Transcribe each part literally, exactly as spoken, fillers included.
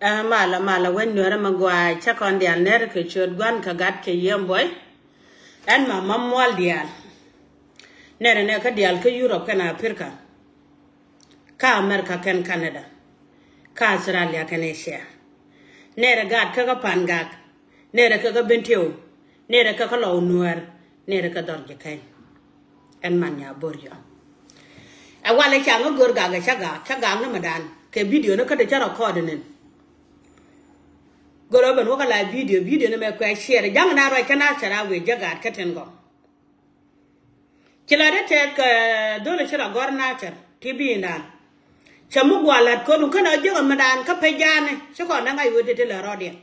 Ɛ malä malä wec nuɛrä mi gɔaa cä kɔn diaal nɛr kɛ ciöt gua̱n kɛ gat kɛ yiëë buɔy. Ɛn ma ma mual diaal. Nɛrɛ nɛ kä diaal kä Europe kɛn Africa. Kä America kɛn Canada. Kä Australia kɛn Asia. Nɛrɛ gat kä kä Pangak. Nɛrɛ kä kä Bentiu. Nɛrɛ kä kä Lɔw Nuɛr. Nɛrɛ kä dhɔr Ji̱kɛny. Ɛn man nya bor yɔ. Ɛ walɛ ca ŋä gör gak ɛ cä gak cä gak ni mɛ dan kɛ video ni kä ti cä record nin. Gör ɛ ben wä kä la video video ni mɛ kuɛ share ja̱ŋ na ruac kä na cɛ ra wee jɛ gat kä tin gɔm. Ci la dee tɛth kɛ dhol ci la gɔr na cɛ ti bi dan. Cɛ mi gualat kɛ dun kä na jɛ mɛ dan kä pɛ jani ci kɔn na ŋa̱c wee ti ti lɛ rɔdiɛn.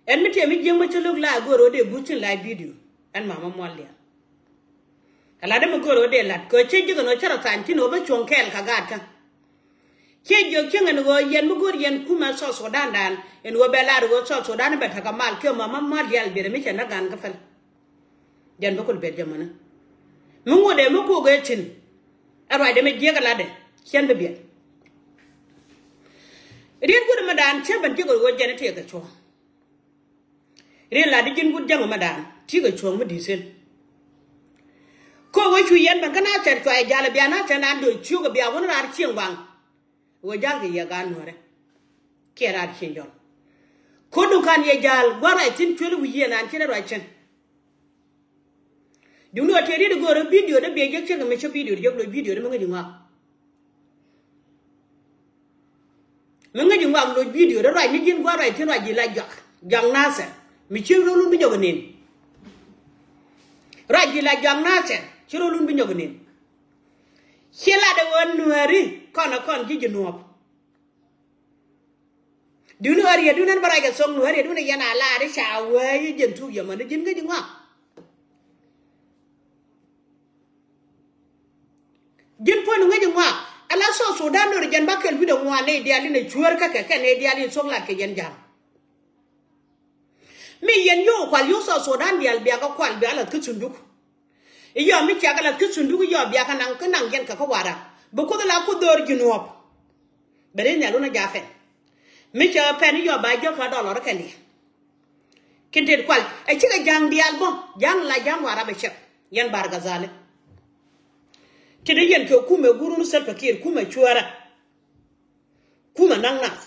Ɛn mi tiɛm mi jiäk mi ci lo̱k la go̱o̱r ɣöö dee buth cin la video. Ɛn mama mual diaal. Ɛ lat dee mi go̱o̱r ɣöö dee lat kɛ cä ji̱k ɛn ɣöö cä rɔ thany tin ɣöö bä cuɔ̱ŋ kɛɛl ka gaatkä. Ciɛ jiök cieŋ ɛn ɣöö yɛn mi go̱o̱r yɛn kumɛ South Sudan dan ɛn ɣöö bɛ lar ɣöö South Sudan bɛ tekɛ mal kiɛ mama mual diaal biɛt mi cɛ näk gan kä pɛl. Jɛn bä kul bet jɛ mänä. Mi ŋut dee mi kuk ëë thi̱n. Ɛ ruacdɛ mi jiäk ɛ latdɛ cɛn bi biɛt. Riet wut mi daan cä ben jiäk ɛ ɣöö jɛn ɛ tëëk ɛ cuɔ̱ɔ̱ŋ. Riet latdɛ ji̱n wut jäŋ mi daan ti̱i̱k ɛ cuɔ̱ɔ̱ŋ mi di̱i̱t thi̱n. Kok ɣöö cu yɛn ben kä na thɛr cuay jal ɛ bia na thɛr naan do̱c ciök ɛ bia wun raar cieŋ waŋ. Ɣöö ja̱l kɛ yɛ gaat nuäärä. Kiɛ raar cieŋ jɔl. Ko̱dun ka̱n yɛ ja̱l gua̱r ruac thi̱n cuël wi̱i̱ yɛ naan cin ruac cin. Duŋni ɣöö tiɛ riet go̱o̱rä video dee biɛ jek cek mi cä video jek loc video dee mi ŋäc ŋɔak. Mi ŋäc ŋɔak loc video dee ruac ni ji̱n gua̱r ruac thi̱n ruac ji̱ la juak. Juak nathɛr mi ci ro̱lun bi jɔk nin. Ruac ji̱ la juak nathɛr ci ro̱lun bi jɔk nin. Ci lat ɛ ɣöö nuääri kɔn ɛ kɔn ji̱ ji̱ nuɔ̱ɔ̱p. Duŋni ɣöö rietdun ɛn bä rac kɛ thoŋ nuääri rietdun ɛ yɛn a laari ca wääc i̱ ji̱n thuk yɛ mäni ji̱n ŋäc ŋɔak. Ji̱n puɔ̱ny ŋäc ŋɔak ala South Sudan dor jɛn ba kɛl wi̱cdɛ ŋuan nɛy diaal in ɛ cuäär kä kɛ kɛ nɛy diaal in thok lat kɛ yɛn ja̱a̱m. Mi yɛn yio̱w kual yio̱w South Sudan diaal bia kɛ kual bia lath kä thunduk. I̱ yɔm mi ciak kɛ lath kä thunduk i̱ yɔm bia kɛ naŋ kä naŋ yɛn kɛ kä wara bi kuoth la kuoth dho̱r ji̱ nuɔ̱ɔ̱p. Bɛ ri nhial wun a ja̱a̱ pɛn mi cɛ pɛn i̱ yɔm ba jiök kä dɔlɔr kɛ liɛ. Kin tet kual ɛ cikɛ ja̱a̱ŋ diaal bä ja̱a̱ŋ la ja̱a̱ŋ wara bɛ cɛk yɛn bar gazali. Ti di yɛn kɛ kumɛ gurun Salva Kiir kumɛ cuäärä. Kumɛ naŋ nath.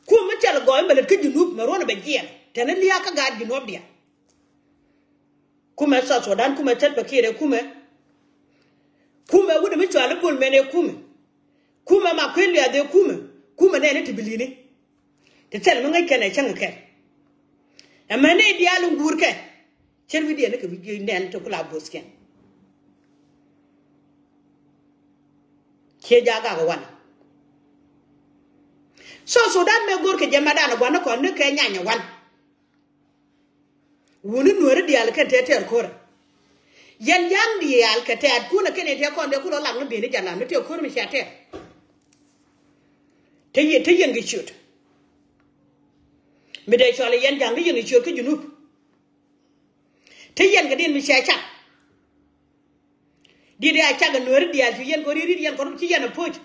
Kumɛ mi thil gɔɔy mɛ lät kä Junub mɛ ruɔ̱n bɛ jiɛɛn tɛn lia̱a̱ kä gaat Junub diaal. Kumɛ South Sudan kumɛ Salva Kiir ɛ kumɛ. Kumɛ wut mi cual i̱ Bol Mel ɛ kumɛ. Kumɛ ma kuël liath ɛ kumɛ. Kumɛ nɛɛni ti bilini. Ti thil mi ŋäc kɛn ɛ cäŋ kɛn. Ɛmɛ ni diaal in guur kɛ. Cär wi̱diɛn ni kɛ wi̱c nɛn ti kula bo̱th kɛn. Ciɛ ja̱a̱k gak wan. South Sudan mɛ go̱r kɛ jɛ madan ɛ gua̱n ni kɔn ni kɛ nyany ɛ wan. Wuni nuääri diaal kɛn tɛt tɛɛr ko̱rä. Yɛn ja̱a̱ŋ diaal kɛ tɛɛt kunɛ kɛn in tɛt kɔn dee kulɔ lak ni bi̱i̱ni jalan mi tɛɛr ko̱r mi cia tɛɛr. Te yɛn te yɛn kɛ ciöt. Mi dee cɔl yɛn ja̱a̱ŋ ni yɛn kɛ ciöt kä Junub. Te yɛn kɛ din mi cia cak. Dit ɛ a cak ɛ nuääri diaal cu yɛn kɔn ri̱t ri̱t yɛn kɔn ci yɛn ɛ po̱c.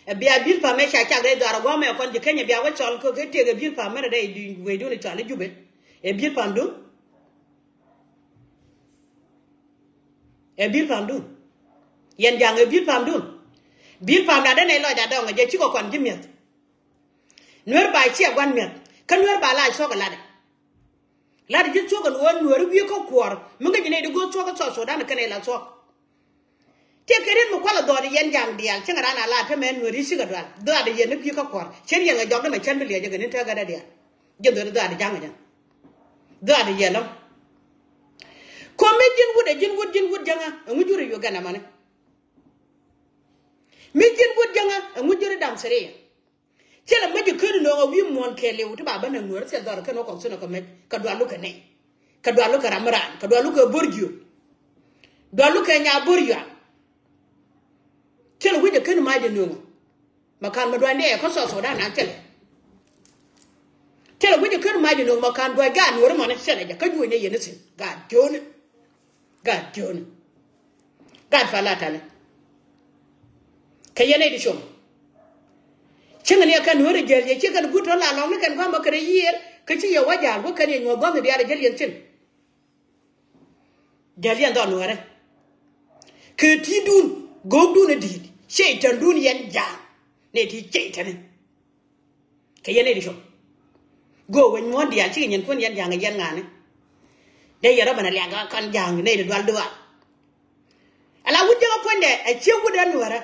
Ɛ bia bi̱l pam ɛ ca cak rɛy dhɔaar ɛ gua̱a̱mɛ ɛ kɔn ji̱ Kenya bia wä cɔl kɛ kɛ tëëk ɛ bi̱l pam mɛn ɛ rɛy duny wecdun ɛ cɔal i̱ Jubɛ. Ɛ bi̱l pamdun. Ɛ bi̱l pamdun. Yɛn ja̱ŋ ɛ bi̱l pamdun. Bi̱l pamda dee nɛy lɔcda dɔŋ ɛ jɛ cikɛ kɔn ji̱ mi̱eth. Nueer ba ciɛ gua̱n mi̱eth kä nueer ba la cuɔk ɛ latdɛ. Lat ji̱ thuɔ̱k ɛn ɣöö nuääri wi̱i̱ kä kuɔɔr mi ŋäc nɛy di go̱o̱r thuɔ̱k kä South Sudan kɛn ɛ la thuɔ̱k. Tiɛ kɛ riet mi kualɛ dhɔɔt yɛn ja̱a̱ŋ diaal cäŋ raan a la te mɛ nuääri cikɛ dual dhɔaat yɛn ni kui̱ kä kuɔɔr cär yɛn kɛ jɔk ni mɛ cän bi liɛc jɛ kɛ ni te gädä diaal. Ji̱n dhɔri dhɔaat ja̱a̱ŋ jɛ dhɔaat yɛn lɔ. Kɔ mi ji̱n wut ɛ ji̱n wut ji̱n wut jäŋä ɛŋu jur ɛ Uganda mani. Mi ji̱n wut jäŋä ɛŋu jur ɛ dam thiriya. Thilɛ mec i̱ ken inöŋ a wi̱i̱ muɔ̱ɔ̱n kɛɛliw ti ba ben a nuäär thil dhɔr ken wä kɔk thin ɔ kɛ mec kɛ dual lukɛ nɛy kɛ dual lukɛ ram mi raan kɛ dual lukɛ bo̱r jiök. Dual lukɛ nya bo̱r yual. Thilɛ wi̱c i̱ ken mac inöŋ ɔ mɛ ka̱n mɛ dua̱ny ni ɛ kä South Sudan an thilɛ. Thilɛ wi̱c i̱ ken mac inöŋ mɛ ka̱n dua̱ny gaat nuäär mɔni thilɛ jɛ kä juɔ̱cnɛ yɛn i̱ thi̱n gaat jiööni. Gaat jiööni. Gaat pal a tali. Kɛ yɛn nɛy di com. Cieŋ ni ɛ kɛn Nuäärä jäl yɛ ci kɛn guut tɔ̱ la lɔŋni kɛn gua̱a̱th mɔ kɛn ɛ yiëër kä ci yɛ wä ja̱a̱l wä kɛn yɛ nyuɔ̱th gua̱a̱th mi diaal ɛ jäl yɛn thi̱n. Jäl yɛn dhɔr Nuäärä. Kɛ ti̱i̱dun go̱o̱kdun ɛ di̱i̱t cɛy-tandun yɛn ja̱a̱ŋ. Nɛ ti cɛy-tani. Kɛ yɛn nɛy ti cop. Go̱o̱k wec muɔ̱ɔ̱n diaal cikɛ nyinkun yɛn ja̱a̱ŋ ɛ yɛn ŋa̱a̱ni. Dee yɛn rɔ ben a liak kɔn ja̱a̱ŋ nɛy ti dual duaal. Ala wut jäŋä puɔ̱nydɛ ɛ ciek wut ɛ Nuäärä.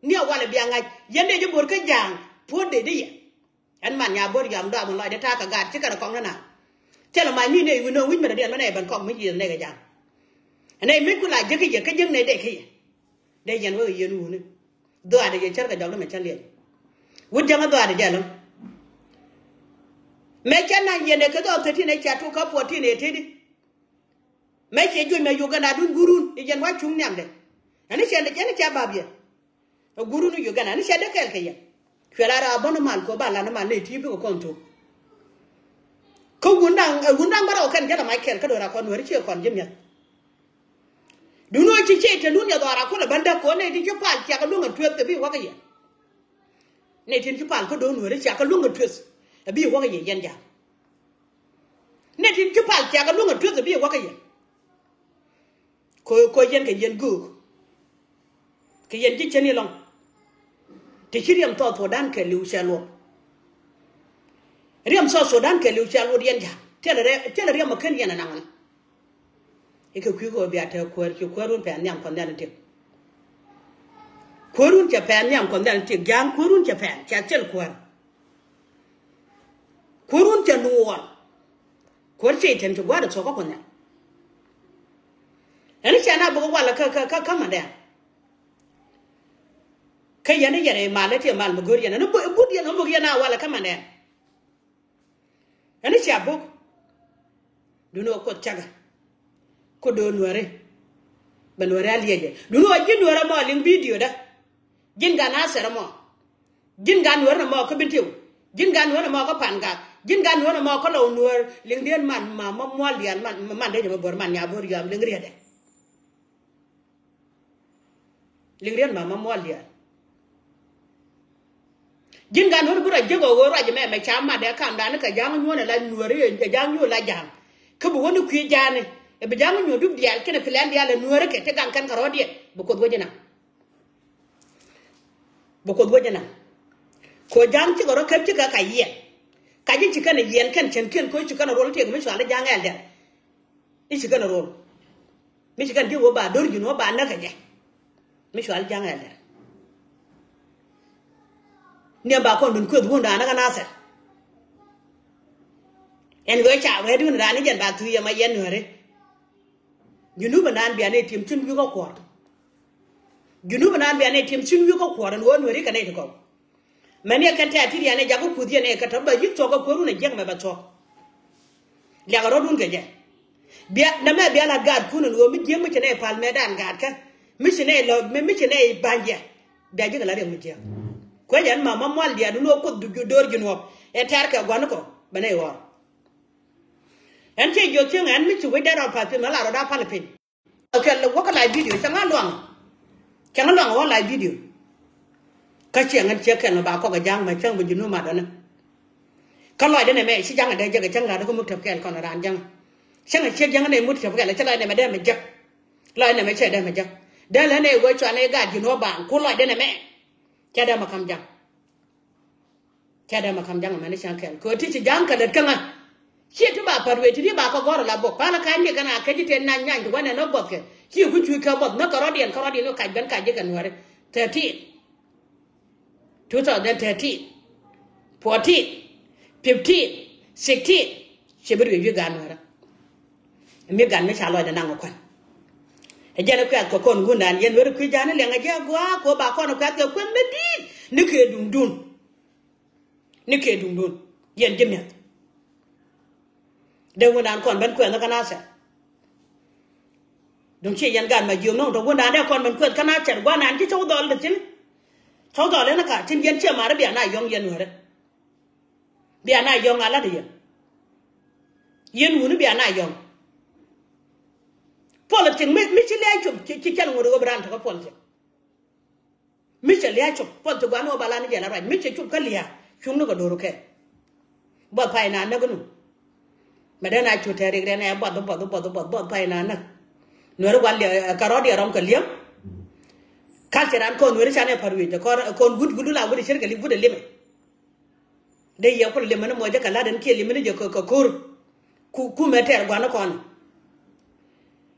Ni a walɛ bia ŋa̱c yɛn dee ji̱ bo̱r kä ja̱a̱ŋ puɔ̱t dee di yɛ. Ɛn man nya bo̱r yam dɔam lɔcdɛ ta̱a̱ kɛ gaat ci kɛn kɔŋ ni na. Thilɛ mac ni nɛy wi̱n nööŋ wi̱c mɛtdɛ diɛn mɛ nɛy ben kɔk mi ci nɛy kɛ ja̱a̱ŋ. Nɛy mi ku la jiäk kɛ yɛ kä jiäk nɛy dee kä yɛ. Dee yɛn wekɛ yɛn wuni. Dhuaadɛ yɛ cär kɛ jɔk ni mɛ cä liɛc. Wut jäŋä dhuaadɛ jɛ lɔ̱ŋ. Mɛ cɛ na̱ŋ yɛn ɛ kɛ dhɔɔk thirteen ɛ cia tuk kä fourteen ɛ teti. Mɛ ciɛ juɔc mɛ Uganda dun gurun i̱ jɛn wa cuŋ nhiamdɛ. Ɛn i̱ cɛ ɛn i̱ cɛ bap yɛ. Ɛ gurun i̱ Uganda ɛn i̱ cɛ dee kɛɛl kɛ yɛ. Cuɛ la ra bä ni mal kɛ ba la ni mal ni ti bikɛ kɔn thok. Kä wun daŋ ɛ wun daŋ bä rɔw kɛn jɛn a mac kɛɛl kä do̱ra kɔn Nuäri ciɛ kɔn ji̱ mi̱eth. Dun ɣöö ci ciey te nun yɛ dhɔra kulɛ bändä kɛ ɣöö nɛy tin ci pal ciakä luäŋ ɛ tueth ɛ bi wäkä yɛ. Nɛy tin ci pal kä do̱r Nuäri ciakä luäŋ ɛ tueth ɛ bi wäkä yɛ yɛn ja̱a̱ŋ. Nɛy tin ci pal ciakä luäŋ ɛ tueth ɛ bi wäkä yɛ. Kö kö yɛn kɛ yɛn göök. Kɛ yɛn ji̱ cäni lɔ̱ŋ. Te ci riɛm South Sudan kɛ li̱w cɛ luɔt. Riɛm South Sudan kɛ li̱w cɛ luɔt yɛn ja̱a̱ŋ. Thilɛ rɛ thilɛ riɛm ɛ ken yɛn ɛ naŋ ni. I̱ kɛ kui̱ kɛ ɣöö bia te kuäär ci kuäärun pɛn nhiam kɔn nhial in tiek. Kuäärun cɛ pɛn nhiam kɔn nhial in tiek ja̱a̱ŋ kuäärun cɛ pɛn cɛ thil kuäär. Kuäärun cɛ nuɔɔr. Kuäär cɛ itɛn ci gua̱a̱r ɛ thuɔ̱kä kɔn nhial. Ɛn i̱ cɛ na buk walɛ kä kä kä kä mandɛn. Kä yɛn i̱ yɛn i̱ mal i̱ tiɛ mal mi go̱o̱r yɛn ɛn i̱ but yɛn i̱ buk yɛn a walɛ kä mandɛn. Ɛn i̱ cia bok. Duni ɣä kuoth cakɛ. Ku do̱r Nuäri. Bɛ Nuäri a liɛcɛ duni ɣä ji̱n Nuäri ɛmɔ liŋ bidio dä. Ji̱n gan a sɛr ɛmɔ. Ji̱n gan Nuäri ɛmɔ kä Bentiu. Ji̱n gan Nuäri ɛmɔ kä Pangak. Ji̱n gan Nuäri ɛmɔ kä Lɔw Nuäri liŋdiɛn man ma ma mual diaal man man dee jɛ ma bo̱r man nya bo̱r yɔam liŋ riɛtdɛ. Liŋ riɛt mama mual diaal. Ji̱n gan wä ni bi ruac jiäk ɣöö ruac ɛmɛ mɛ ca mat ɛ kamdan ni kɛ ja̱a̱ŋ nyuɔ̱n ɛ la Nuäri ɛ ja̱a̱ŋ nyuɔ̱n la ja̱a̱ŋ. Kä bi wä ni kui̱ ja̱a̱ni ɛ bi ja̱a̱ŋ nyuɔ̱n dup diaal kɛnɛ plan diaal ɛ Nuäri kɛ ti gaŋ kɛn kɛ rɔ̱ɔ̱diɛn bi Kuoth wä ji̱ naŋ. Bi Kuoth wä ji̱ naŋ. Kɛ ɣöö ja̱a̱ŋ cikɛ rɔ̱ käp cikɛ ka yiɛn. Ka ji̱ ci kɛn ɛ yiɛn kɛn cäŋkiɛn kɛ ɣöö ci kɛn ɛ ruɔl tiɛk mi cual i̱ ja̱a̱ŋ ɛl dɛr. I̱ ci kɛn ruɔl. Mi ci kɛn ji̱ wä ba do̱r ji̱n wä ba näk kɛ jɛ. Mi cual ja̱ŋ ɛlɛ. Niɛm ba kɔn min kueth wun raan kä Nathɛr. Ɛn ɣöö ca wɛɛt wun raan i̱ jɛn ba thui̱ yɛ ma yɛn Nuäri. Junub ɛnan bia nɛy tim cin wi̱i̱ kä kuɔr. Junub ɛnan bia nɛy tim cin wi̱i̱ kä kuɔr ɛn ɣöö Nuäri kɛ nɛy ti kɔk. Mɛn yɛ kɛn tɛ̈t ti riɛn ɛ jakä kuth yɛn ɛ kɛ tɔ̱ bä yi̱k thuɔ̱k ɛ kuäärun ɛ jiäk mɛ bɛ thuɔ̱k. Liakɛ rɔ̱dun kɛ jɛ. Bia nɛmɛ bia la̱t gaatkun ɛn ɣöö mi jiäk mi ci nɛy pal mɛtdan gaatkä. Mi ci nɛy lɔ mi mi ci nɛy ba̱ny jɛ. Bia ji̱ kɛ la̱t riɛk mi jiäk. Kuecɛ ɛn ma ma mual diaal dun ɣöö kuoth do̱r ji̱ nuɔ̱ɔ̱p ɛ tɛ̈r kɛ gua̱n kɔ bɛ nɛy ɣɔr. Ɛn ciɛ jiök cieŋ ɛn mi ci wecdan rɔ pal piny mɛ la rɔ̱da pal piny. Kɛl wä kä live video cä ŋa luaŋ. Cä ŋa luaŋ wä live video. Kä ciɛ ŋän ciɛ kɛl mɛ ba kɔk ɛ ja̱ŋ mɛ cäŋ bɛ ji̱ nu mat ɔnɛ. Kä lɔcdɛ nɛmɛ ci ja̱ŋ ɛ dee jek ɛ cäŋ lat kä muk tɛp kɛl kɔn raan ja̱ŋ. Cäŋ ɛ ciɛ ja̱ŋ nɛ muk tɛp kɛl cä lɔcdɛ nɛmɛ dee mɛ jek. Lɔcdɛ nɛmɛ cɛ dee mɛ jek. Dee lɛ nɛ wee cua nɛ gaat ji̱ nu ɔ baaŋ ku lɔcdɛ nɛmɛ. Cɛ dee mɛ ka̱m ja̱ŋ. Cɛ dee mɛ ka̱m ja̱ŋ mɛn i̱ cäŋ kɛl kɛ ɣöö ti ci ja̱ŋ kɛ lät kä ŋa̱. Ciɛ ti ba pa̱t wee ti ti ba kä gɔ̱r ala bok palä ka̱ny ni kɛn a kä ji̱ tëë na̱ny na̱ny ti wä nɛn ɔ buɔth kɛ ci ku cuc kɛ buɔth näk kɛ rɔ̱diɛn kä rɔ̱diɛn wä kac ben kac ji̱ kɛ Nuäri. Thirteen, two thousand thirteen, fourteen, fifteen, sixteen. Ciɛ bi ruëëc wi̱i̱ gaat Nuäri. Mi gat mi ca lɔcdɛ naŋ ɛ kuän. Ɛ jɛn ɛ kuɛth kɛ kɔn wundan yɛn weri kui̱ ja̱a̱n ni liɛŋ ɛ jɛ gua̱a̱k kɛ ɣöö ba kɔn ɛ kuɛth kɛ kueth mi di̱i̱t ni kɛ duŋdun. Ni kɛ duŋdun yɛn ji̱ mi̱eth. Dee wundan kɔn ben kuɛth ni kä Nathɛr. Duŋ ci yɛn gat ma jiök nɔŋ tɔ wundan dee kɔn ben kuɛth kä Nathɛr gua̱nan ci cɔw dhɔl dee thi̱n. Cɔw dhɔl ɛn ɛ ka thi̱n yɛn ciɛ ma̱r i̱ bia na yɔ̱ŋ yɛn weri. Bia na yɔ̱ŋ a lat yɛ. Yɛn wuni bia na yɔ̱ŋ. Politic mi mi ci lɛɛc cop ci ci cɛl ŋot ɣöö bi raan tekä politic. Mi Lia̱a̱ cop puɔth ti gua̱n ɣöö ba lan ni jɛ la ruac mi cɛ cop kä lia̱a̱ cuŋni kɛ do̱r kɛ. Buɔth pay na näk nu. Mɛ den a cu tɛrik den ɛ buɔth buɔth buɔth buɔth buɔth pay na näk. Nuɛri gua̱l kɛ rɔ̱diɛ rɔm kɛ liäŋ. Culture an kɔn nuɛri canɛ pa̱r wi̱c kɔn guut guut la wut cir kɛ li guut ɛ limɛ. Dee yɛ kul limɛ ni mɔ jɛ kɛ la̱t ɛn kiɛ limɛ ni jɛ kɛ ko̱r. Ku mɛ tɛɛr gua̱n ni kɔn.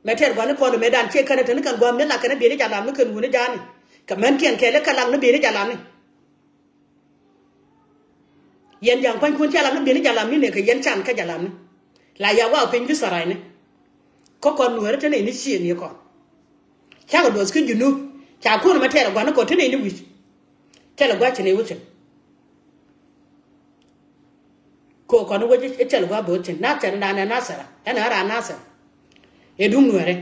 Mɛ tɛɛr gua̱n ni kɔn mɛ dan ciɛ kɛn tɛn kɛn gua̱n mi la kɛn bieni jalam ni kɛn wuni jaani. Kɛ mɛn kiɛn kɛɛl kɛ lak ni bieni jalam ni. Yɛn ja̱ŋ pa̱nykun ca lam ni bieni jalam ni ne kɛ yɛn can kä jalam ni. La ya wa piny bi saray ni. Kä kɔn nuɛri tɛn ni ciɛ ni kɔn. Cakɛ duɔth kä junub ca kun mɛ tɛɛr gua̱n ni kɔn tɛn ni wi̱c. Cɛ lɛ gua̱c ni wi̱c. Ko kɔn wec i̱ cɛl gua̱a̱ bo̱o̱th cin nathɛr dan ɛ nathɛr ɛn ɛ raa nathɛr. Ɛ duŋ nuɛrɛ.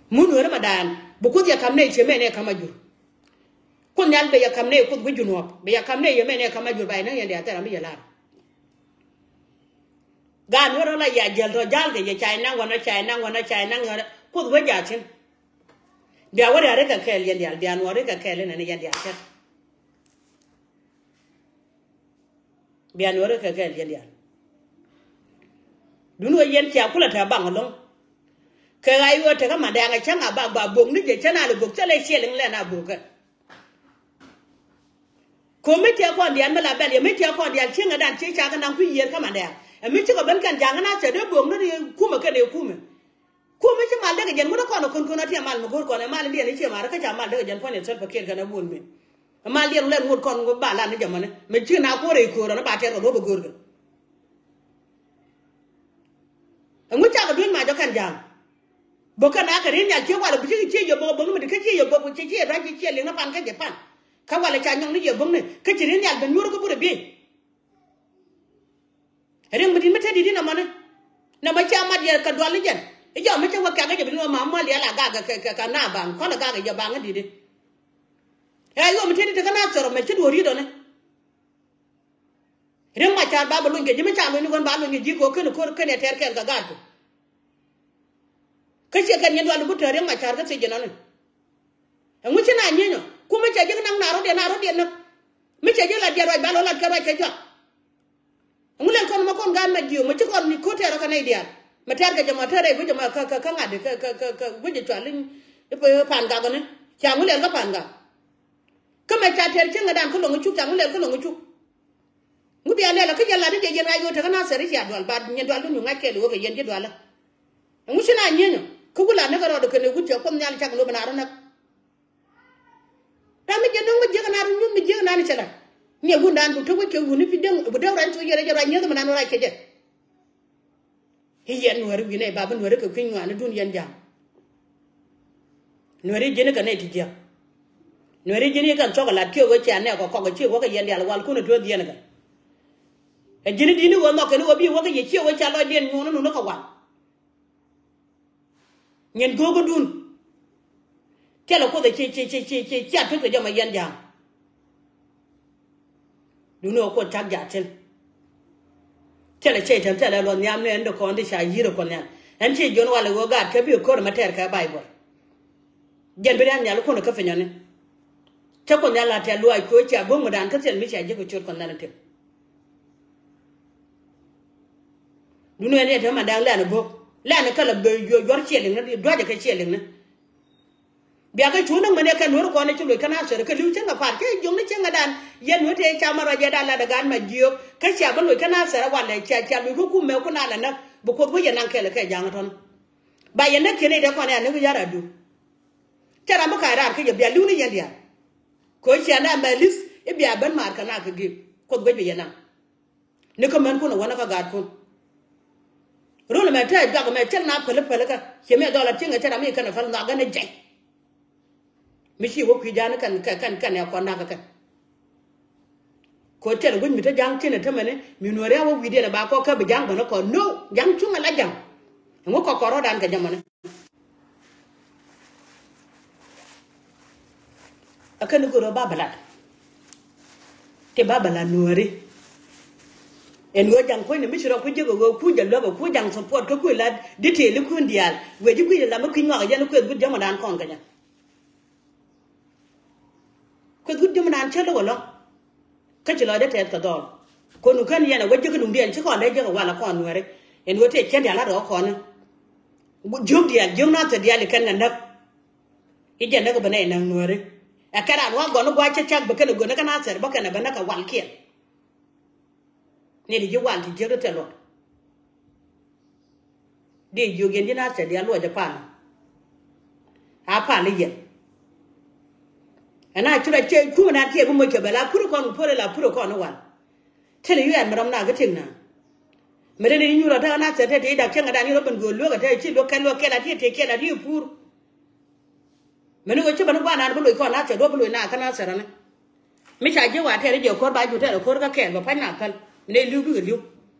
Mun nuɛrɛ ma daan bi kuoth yɛ kam nɛy ciɛ mɛn ɛ kam a jur. Kuoth nhial bɛ yɛ kam nɛy kuoth wi̱c jun wɔk bɛ yɛ kam nɛy yɛ mɛn ɛ kam a jur ba yɛ näŋ yɛn diathɛr am bi yɛ lar. Gaat nuɛrɛ la yɛ jiɛl tɔ ja̱l kɛ yɛ ca yɛ naŋ wanɔ ca yɛ naŋ wanɔ ca yɛ naŋ wanɔ kuoth wec ja̱ cin. Bia wä ria̱ ri kɛ kɛɛl yɛn diaal bia nuɔɔri kɛ kɛɛl inɛni yɛn diaal kɛl. Bia nuɔri kɛ kɛɛl yɛn diaal. Duni wä yɛn cia kulɛ tɛ baŋ ɛlɔ̱ŋ. Kɛ ɣa̱c ɣöö tekä mandɛɛŋ ɛ cäŋ a bak ba bok ni jɛ cä nal ɛ bok thilɛ ciɛliŋ lɛn a bokä. Ko̱mi tiɛ kɔn diaal mi la bɛl yɛ mi tiɛ kɔn diaal cieŋɛ dan cie ca kɛ naŋ kui̱ yiër kä mandɛɛŋ ɛ mi cikɛ ben kɛn ja̱ŋ ɛ na thɛ dee bok ni kumɛ kɛn ɛ kumɛ. Kumɛ ci mal dee kɛ jɛn ŋut ɛ kɔn ɛ kun kun ɛ tiɛ mal mi go̱o̱r kɔn ɛ mal in diɛn i̱ ciɛ mar kä ca mal dee kɛ jɛn puɔ̱n yɛ thil pɛ kiɛt kɛn ɛ buɔl mi. Mal diɛn lɛn ŋot kɔn ba lan ni jɛ mɔni mɛ ci na kuɔr i̱ ko̱r ɔn ba tɛr kɛ luɔp i̱ go̱o̱r kɛ. Ɛŋu cakɛ duec ma jɔ kɛn ja̱a̱ŋ. Bä kɛn a kɛ rin nhial ciek walɛ bi ci ciek yɛ bok bok mi ti kä ciek yɛ bok ci ciek duac ci ciek liŋ ni pan kä jɛ pan. Kä walɛ ca nyɔŋ ni yɛ bok ni kä ci rin nhial ben nyuur kä burɛ biey. Riŋ mi di̱t mi te di̱t inɔ mɔni. Nɛ mɛ cia mat yɛ kɛ dual ni jɛn i̱ jɔm mi cä wä kɛk kä jɛ bi ni wä ma mual yɛ la gak kɛ kɛ kɛ na baŋ kɔn ɛ gak yɛ baŋ in di̱t i̱. Ɛ yom mi te di̱t kä na thɔr mɛ ci duɔ̱ɔ̱r yi̱t ɔni. Riŋ ma car ba bɛ luny kɛ ji̱ mi ca luny ni ɣän ba luny kɛ ji̱ kɛ ɣöö kɛn ko̱r kɛn yɛ tɛr kɛɛl kɛ gaat kɛ. Kä ciɛ kɛn nyin dual i̱ bu tɛr riŋ ma car kä thiec jɛ nɔni. Ɛŋu ci na nyieny ɔ kumɛ cɛ ji̱k naŋ na rɔ̱diɛn na rɔ̱diɛn näk. Mi cɛ ji̱ la diɛt ruac ba lɔ lat kɛ ruac kɛ juak. Ŋu lɛl kɔn mɛ kɔn gaat mɛ jiök mɛ ci kɔn ni ko̱t tɛɛr ɔ kɛ nɛy diaal mɛ tɛɛr kɛ jɛ mɔ tɛɛr rɛy guic jɛ mɔ kä kä kä ŋa̱t kä kä kä guic jɛ cual i̱ pan gak ɔni. Ca ŋu lɛl kä pan gak. Kä mɛ ca tɛɛr cieŋ ɛ dan kä loŋ icuk ca ŋu lɛl kä loŋ icuk. Ŋu bia lɛl ɔ kä jɛ lat i̱ jɛ yɛn ŋa̱c ɣöö tekɛ na thɛr i̱ cia dual ba nyin dual dun yu ŋa̱c kɛɛl i̱ ɣöö kɛ yɛn ji̱ dualä. Ɛŋu ci na nyieny ɔ kä wula näk ɛ rɔɔd ɔ kɛn ɛ wut cɛ kuɔth nhial cak lo̱p ɛ na rɔ näk. Ram mi jɛ no̱ŋ mi jiäk naan nyuth mi jiäk naan cɛ la. Niɛ wun daan bu te wec kɛ wuni bi deŋ bu deŋ ruac cu yɛrɛ jɛ ruac nyieth mi naan wä ruac kɛ jɛ. I̱ yɛn nuääri wi̱nɛ ba bi nuääri kɛ kui̱ny ŋuani dun yɛn ja̱a̱ŋ. Nuääri ji̱n kɛ nɛy ti jiäk. Nuääri ji̱n kɛ thuɔk ɛ lat kiɛ wä cia nɛɛk kɔ kɔk ɛ ciɛ wä kɛ yɛn diaal wal kun ɛ tuɔ̱th yɛn kɛ. Ɛ ji̱n di̱n i̱ wä nhɔk kɛn i̱ wä bi wä kɛ yɛ ciɛ wä cia lɔcdiɛn nyuɔ̱n in wun kɛ wal. Nyin go̱o̱kädun. Thilɛ kuoth ɛ ci ci ci ci ci ci a tuth kɛ jɔmɔ yɛn ja̱a̱ŋ. Duni ɛ kuoth cak ja̱a̱ thi̱n. Thilɛ cɛy-tan thilɛ luɔth nhiam ni ɛn ti kɔn ti ca yi̱r ɛ kuɔth nhial. Ɛn ci jiɔn walɛ ɣöö gaat kɛ bi ɛ ko̱r ɛmɛ tɛɛr kɛ Baibol. Jɛn bi ria̱a̱n nhial ikun ɛ kä pinyɔni. Cä kuoth nhial la tɛ̈r luaac ko̱ cia go̱o̱k mi daan kä thil mi cia jiäk kɛ ciöt kuɔth nhial in tëk. Duni ɛn yɛ te man da̱a̱ŋ lɛn ɛ bo̱o̱k lɛn ɛ kɛ lɛ bee yuɔr ciɛ liŋni dua̱cɛ kɛ ciɛ liŋni. Biakɛ cu näk mɛn yɛ kɛ nuɔ̱ri kɔn ɛ ci loc kä na thɛr kɛ li̱w cäŋ kɛ pa̱a̱t cä jiökni cäŋ kɛ dan yɛn nuɔ̱ri tëë ca ma ruac yɛ dan lat ɛ gaat ma jiöök kä cia bä loc kä na thɛr ɛ walɛ cia cia loc kä kum mɛ kun a lɛ näk bi kuoth wä yɛ naŋ kɛl ɛ kɛ ja̱a̱ŋ ɛ tɔ̱ni. Ba yɛ näk kiɛn i̱ dee kɔn ɛ a näk i̱ ya̱r a duuk. Cä ram bä ka̱a̱c raar kä yɛ bia li̱w ni yɛn diaal. Kɛ ɣöö cia na mɛ li̱th i̱ bia ben maar kɛ na kɛ gek kuoth guec bi yɛ naŋ. Ni kä mänkun ɛ wänä kä gaatkun. Run ɛmɛ te juak ɛmɛ cäl na päl päl kä ciɛ mi dhɔl a tieŋ ɛ cä ram mi kɛn ɛ päl nhɔak gän ɛ jɛc. Mi ci wä kui̱ ja̱a̱n kɛn kɛn kɛn ɛ kɔn nak kä kɛn. Kɛ ɣöö thilɛ wec mi te ja̱ŋ cin ɛ tämɛni mi nuɔ̱ɔ̱ri a wä wi̱i̱diɛn ɛ ba kɔk kä bi ja̱ŋ bäni kɔn no ja̱ŋ cuŋ ɛ la ja̱ŋ. Ɛŋu kɔk kɔn rɔ̱dan kɛ jɛ mɔni. Ɛ kɛn ni go̱o̱r ɣöö ba bɛ lat. Ti ba bɛ lat nuɔ̱ɔ̱ri. Ɛn ɣöö ja̱ŋ kuɔ̱cni mi ci rɔ ku jiäk ɛ ɣöö ku jɛ luäk ɛ ku ja̱ŋ support kä ku lat detail ikun diaal wec ji̱ kui̱c ɛ lam mi kui̱ ŋɔak ɛ jɛn ikueth gui̱t ja̱ŋ ɛ dan kɔn kɛ jɛ. Kueth wut ji̱ mi naan cä lo̱k ɛlɔ̱ŋ. Kä ci lɔcdä tɛth kɛ dhɔl. Kɔn nu kän yɛn ɛ wä jiäk duŋdiɛn ci kɔn dee jiäk ɛ wal ɛ kɔn nuɛri. Ɛn ɣöö tëë cän diaal a rɔɔk kɔn. Jiök diaal, jiök nathɛr diaal i̱ kɛn kɛ näk. I̱ jɛ näk bä nɛy näk nuɛri. Ɛ kɛn raan wä gɔn i̱ gua̱c cä cak bä kɛn ɛ gön ɛ kɛ nathɛr bä kɛn ɛ bä näk kɛ wal kiɛn. Ni di ji̱ wal ti jiäk ti thil luɔt. Di jiök yɛn ji̱ nathɛr diaal luɔc ɛ pal. A pal i̱ yɛn. Ɛn a ci rɔ ciɛ kumɛ naan ciɛ bi moc kɛ bɛ la pur kɔn ku puɔl ila pur kɔn i̱ wal. Thil i̱ yuɛɛr mi rɔm na kä ti̱ŋ na. Mi te ni nyuur ɔ te ɣän a thɛr te ti dak cäŋ ɛ dan i̱ rɔ ben gööl luek ɛ te ci luek kɛn luek kɛn a ti ti kɛn a ti pur. Meni ɣöö ci bäni gua̱a̱r naan bi loc kɔn nathɛr duɔ̱p bi loc na kä nathɛr ɛnɛ. Mi ca ji̱ wa tɛɛr i̱ jɛ ko̱r ba juut tɛɛr ko̱r kä kɛɛl bɛ pa̱ny na päl. Mi nɛ li̱w bikɛ li̱w.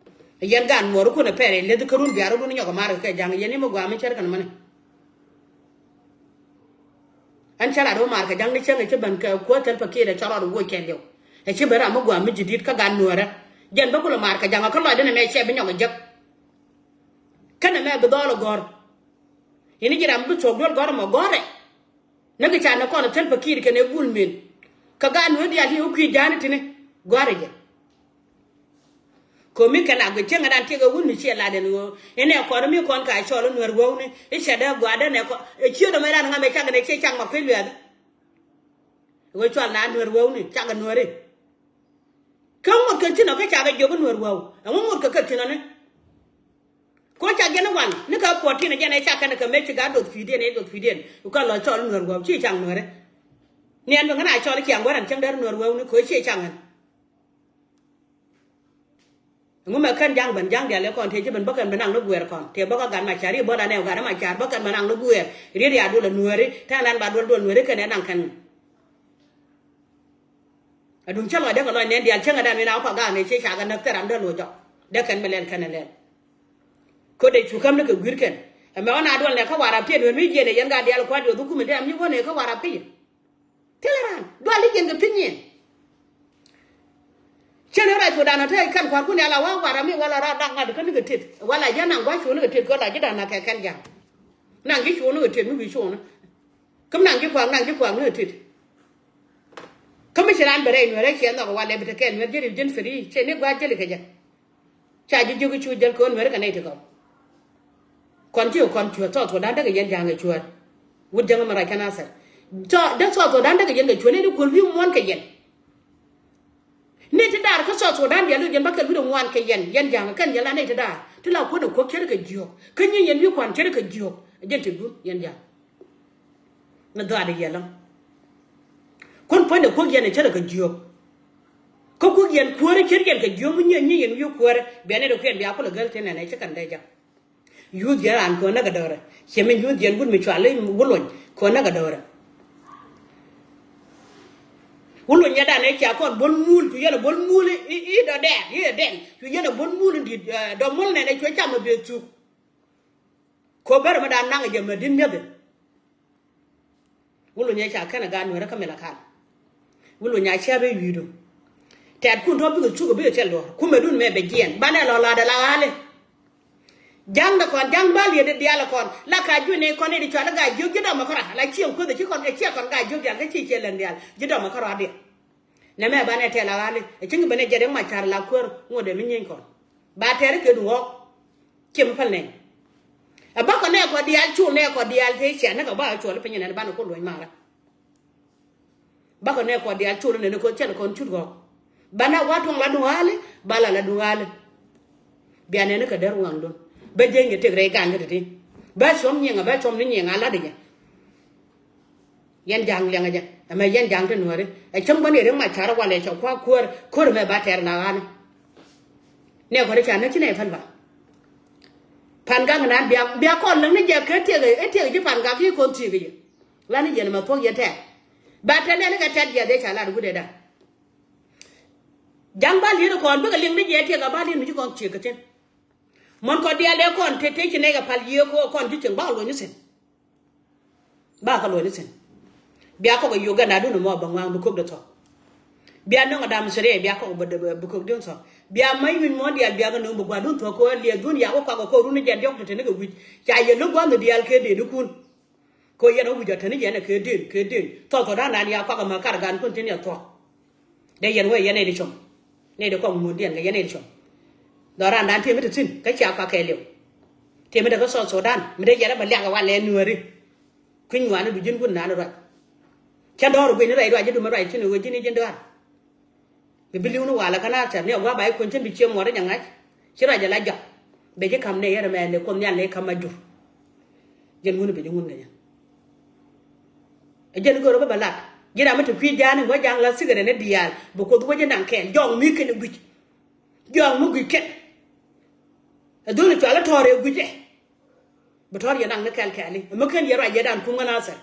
Yɛn gaat nuɔɔri kun ɛ pɛɛr ɛ leth kä run biaar run nyɔk ɛ maar kɛ ja̱ŋ yɛn i̱ mi gua̱a̱ mi cär kɛn mäni. Ɛn cä lat wä maar kɛ ja̱ŋ ni cäŋ ɛ ci bän kɛ kuäär thil pɛ kiɛt ɛ cä rɔɔd woc kɛɛl liw. Ɛ ci bän ram mi gua̱a̱ mi ji̱ di̱t kä gaat nuɔɔrä. Jɛn bä kulɛ maar kɛ ja̱ŋ ɛ kä lɔcdä nɛ mɛ cɛ bi nyɔk ɛ jek. Kä nɛ mɛ bi dhɔɔl ɛ gɔ̱r. Ini ji̱ ram bi thuɔ̱k duel gɔ̱rä mɔ gɔ̱rɛ. Näk i̱ ca nɛ kɔn thil pä ki̱i̱t kɛn ɛ gul min. Kä gaat nueer diaal ti wä kui̱ ja̱a̱ni tini gɔ̱rɛ jɛ. Ko̱mi kɛn a guic cieŋ ɛ dan tiek ɛ wun mi ciɛ lat ɛn ɣöö inɛ kɔn mi kɔn ka cɔl i̱ nueer wäuni i̱ cɛ dee gua̱a̱dɛ nɛ kɔn ɛ ciöt ɛmɛ dan ŋa̱m ɛ cak nɛ ciɛ cak ma kui̱ luɛth. Ɣöö cual na nueer wäuni cak ɛ nueeri. Kä ŋot kɛ thi̱n ɔ kä cakɛ jiök i̱ nueer wäu ɛŋu ŋot kɛ kɛ thi̱n ɔ ni. Ko ca jɛn i̱ wal ni kɛ puɔt tin jɛn ɛ ca kɛn kɛ mec ci gat doth pi̱i̱diɛn ɛ doth pi̱i̱diɛn. Kɛ lɔ cɔl nuɛr wäu ci caŋ nuɛrɛ. Ni ɛn bi ŋän a cɔl ciaŋ wɛr ɛn cäŋ dɛr nuɛr wäu ni ko ci caŋ ɛn. Ŋu mɛ kɛn ja̱ŋ ben ja̱ŋ dial ɛ kɔn tëë ci ben bä kɛn ben naŋ ni guɛɛr kɔn tëë bä kä gat ma car i̱ bä la nɛ gat ma car bä kɛn ben naŋ ni guɛɛr. Riet ya duɔl ɛ nuɛri tɛn lan ba duɔl duɔl nuɛri kɛn ɛ naŋ kɛn. Aduŋ cä lɔcdä kɛ lɔc nɛn diaal cäŋɛ dan mi na wä pa gaak nɛ ciɛ cakɛ näk thil ram dee loc jɔk dee kɛn mi lɛl kɛn ɛ lɛl. Köt dee cu käm ni kɛ gui̱r kɛn ɛmɛ wä na duɔl nɛ kä warap tiɛt wän mi jiɛn ɛ yɛn gat diaal kua̱r diɔth i̱ kumɛ dee ram nyi wä nɛ kä warap kä yɛ. Thilɛ ran dual i̱ jiɛn kɛ pi̱ny yɛn. Cä ni rɛc thuɔ̱k dan ɔ te kɛn kua̱rkun diaal a wä warap mi wala ran da̱ŋ ŋa̱t kä ni kɛ tet wala ji̱ naŋ gua̱c cuɔ̱ɔ̱ŋ ni kɛ tet kɛ la ji̱ da̱ŋ na kɛ kɛn ja̱a̱ŋ. Naŋ ji̱ cuɔ̱ɔ̱ŋ ni kɛ tet mi wi̱i̱ cuɔ̱ɔ̱ŋ ni. Kä mi naŋ ji̱ kuak naŋ ji̱ kuak ni kɛ tet. Kä mi ci raan bɛ rɛy nuɛɛrɛ ciɛ nhɔk walɛ bi te kɛɛl nuɛɛr ji̱ ril ji̱n firi ciɛ ni gua̱a̱r ji̱li kɛ jɛ. Ca ji̱ jiök i̱ cu jäl kɛ ɣöö nuɛɛrɛ kɛ nɛy ti gɔw. Kɔn ci kɔn cuɛ thɔɔth kɛ da̱n däkɛ yɛn ja̱a̱ŋ kɛ cuäär. Wut jäŋä mi rac kɛn a thɛr. Thɔɔth dee thɔɔth kɛ da̱n däkɛ yɛn kɛ cuäär ni di kuäl wi̱i̱ muɔ̱ɔ̱n kɛ yɛn. Ni ti daar kä South Sudan diaal wi̱i̱ jɛn bä kɛl wi̱i̱ ŋuan kɛ yɛn yɛn ja̱a̱ŋ kɛn yɛn la nɛy ti daar ti la kuäär ni kuäk cärä kɛ jiök kä nyi yɛn wi̱i̱ kuan cärä kɛ jiök. Jɛn ti gun yɛn ja̱a̱ŋ. Ni dhɔaadɛ yɛlä. Kun puɔ̱nydɛ kuäk yɛn ɛ cärɛ kɛ jiök. Kä kuäk yɛn kuäärä cär yɛn kɛ jiök mi nyiɛ nyiɛ yɛn wi̱i̱ kuäärä. Bia nɛy rɛ kuɛn bia kulɛ gɛl thin ɛn ɛ ci kɛn dee jak. Yuuth yɛn raan kɛ ɣän näk ɛ dɔ̱rɛ. Ciɛ min yuuth yɛn wut mi cual i̱ wä lony kɛ ɣän näk ɛ dɔ̱rɛ. Wä lony yɛn dan ɛ cia kɔn bo̱l muul cu yɛn ɛ bo̱l muul i̱ i̱ dɔ̱dɛɛr i̱ ɛ dɛn cu yɛn ɛ bo̱l muul in di̱t dɔ̱ muul nɛn ɛ cuɛ cam ɛ beth thuk. Ko̱ bärɛ mi dan naŋ ɛ jɛ mɛ di̱t mi̱eth in. Wä luny ɛ ca kɛn ɛ gaat nueerä kä mila kan. Wä luny a cäp ɛ wi̱i̱du. Tɛ̈tkun tɔ̱ bikɛ thuk ɛ bikɛ tiɛl duɔ̱ɔ̱r kumɛ dun mɛ bɛ jiɛn banɛ lɔ la̱t ɛ la ɣa̱li. Ja̱ŋdɛ kɔn ja̱ŋ bal yet diaal ɛ kɔn la ka juëc ni kɔn ni di cɔal i̱ gaa jiök ji̱ dɔmɛ kärɔa la cieŋ kueth ɛ ci kɔn ɛ ciɛ kɔn gaa jiök diaal kä ci ciɛ lɛn diaal ji̱ dɔmɛ kärɔa diaal. Nɛmɛ banɛ tɛl a ɣa̱li ɛ cäŋ banɛ jɛt ɛ mac ca̱r la kuäär ŋot ɛ mi nyieeny kɔn. Ba tɛr i̱ kɛ duɔ̱ɔ̱k. Ciɛ mi päl nɛy. Ɛ bäkɛ nɛy kɔ diaal col nɛy kɔ diaal te ciɛ näk ɛ ba ɛ cuɔl i̱ piny nɛn banɛ ku luɔ̱ny marä. Bäkɛ nɛy kɔ diaal col nɛn kɔ cɛl kɔn cut gɔ̱k. Banɛ wa tuɔ̱ŋ la duŋ ɣa̱li ba la la duŋ ɣa̱li. Bia nɛn kɛ däär waŋdun bä jieny kɛ tëk rɛy gan kä ti̱ti̱. Bä cuɔ̱m nyiɛŋ ɛ bä cuɔ̱m ni nyiɛŋ a la̱t ɛ jɛ. Yɛn ja̱a̱ŋ liɛŋɛ jɛ ɛmɛ yɛn ja̱a̱ŋ ti nuääri ɛ cäŋ bä ni riŋ mac ca̱r walɛ cɛ kua̱r kuäär ko̱r ɛmɛ ba tɛɛr la ɣa̱ni. Nɛ kɔn i̱ ca näk ci nɛ päl ba. Pan gak naan bia bia kɔn läŋ ni jɛ kä tiɛk ɛ tiɛk ji̱ pan gak i̱ kɔn thiek i̱ yɛ. Lan i̱ yɛn ɛmɛ thuɔ̱k yɛn tɛɛr. Ba tɛn nɛn i̱ kɛ tɛt jiɛth i̱ ca lat i̱ wut ɛ da̱ŋ. Ja̱ŋ ba liet i̱ kɔn bikɛ liŋ ni jɛ tiɛk ɛ ba liet mi ci kɔn thiek kä thi̱n. Mɔn kɔn diaal dee kɔn te te ci nɛy kɛ pal yiëë kɔn ji̱ cieŋ bakɔ luɔ̱ny ni thi̱n. Ba kä luɔ̱c ni thi̱n. Bia kɔk ɛ Uganda dun ɛmɔ bɛ ŋuaŋ bi kök dee thɔk. Bia nöŋ ɛ dam Siriya bia kɔk bɛ bi kök dee thɔk. Bia mac wi̱ny muɔ̱ɔ̱n diaal bia kɛ nöŋ bi gua̱a̱r dun thɔk kɛ ɣöö liɛth dun yak wä kuak ɛ kɔk run ni jɛn diɔ̱k te te ni kɛ wi̱c ca yɛ lo̱k gua̱a̱th ni diaal kɛ dee ni kun. Kɛ yɛn ɛ wi̱c ɔ te ni yɛn ɛ kɛ den, kɛ den. Thɔɔk thɔɔk da̱a̱n da̱a̱n ya kuak ɛmɛ kar gan kun tin yɛ thuɔ̱k. Dee yɛn wee yɛn nɛy di com. Nɛy di kɔŋ muɔ̱ɔ̱ndiɛn kɛ yɛn nɛy di com. Dhɔran da̱a̱n tëë mi te thi̱n kä cia kuak kɛɛliw. Tëë mi te kä South Sudan mi dee yɛn ɛ bɛ liak ɛ wal ɛ Nuääri. Kui̱ny ŋuani du ji̱n wun naan ruac. Cä dɔ̱r gui̱n ruac ruac ji̱ dum ruac thi̱n ɛ ɣöö ji̱n i̱ ji̱n dɔ̱a̱r. Bi bi li̱w ni walɛ kä Nathɛr ni a gua̱a̱ ba i̱ kuɔ̱n cin bi cië muɔ̱ɔ̱r i̱ jɛ ŋa̱c. Ci ruac ala jɔak. Bɛ ji̱ ka̱m nɛy yɛn ɛmɛ lɛ Kuoth Nhial nɛy ka̱m a jur. Jɛn ŋun bɛ ji̱ ŋun kɛ jɛn. Ɛ jɛn go̱o̱r bä bɛ lat. Ji̱ ram mi te kui̱ ja̱a̱n in wä ja̱a̱ŋ la thikɛ rɛn i̱ diaal bɛ Kuoth wä ji̱ naŋ kɛɛl jɔɔk mi kɛn i̱ gui̱c. Jɔɔk mi gui̱c kɛn. Ɛ dholi cual i̱ tɔ̱ɔ̱r ɛ gui̱c ɛ. Bi tɔ̱r yɛ naŋ ni kɛl kɛɛli ɛmɛ kɛn yɛ ruac yɛ dan kum ŋä Nathɛr.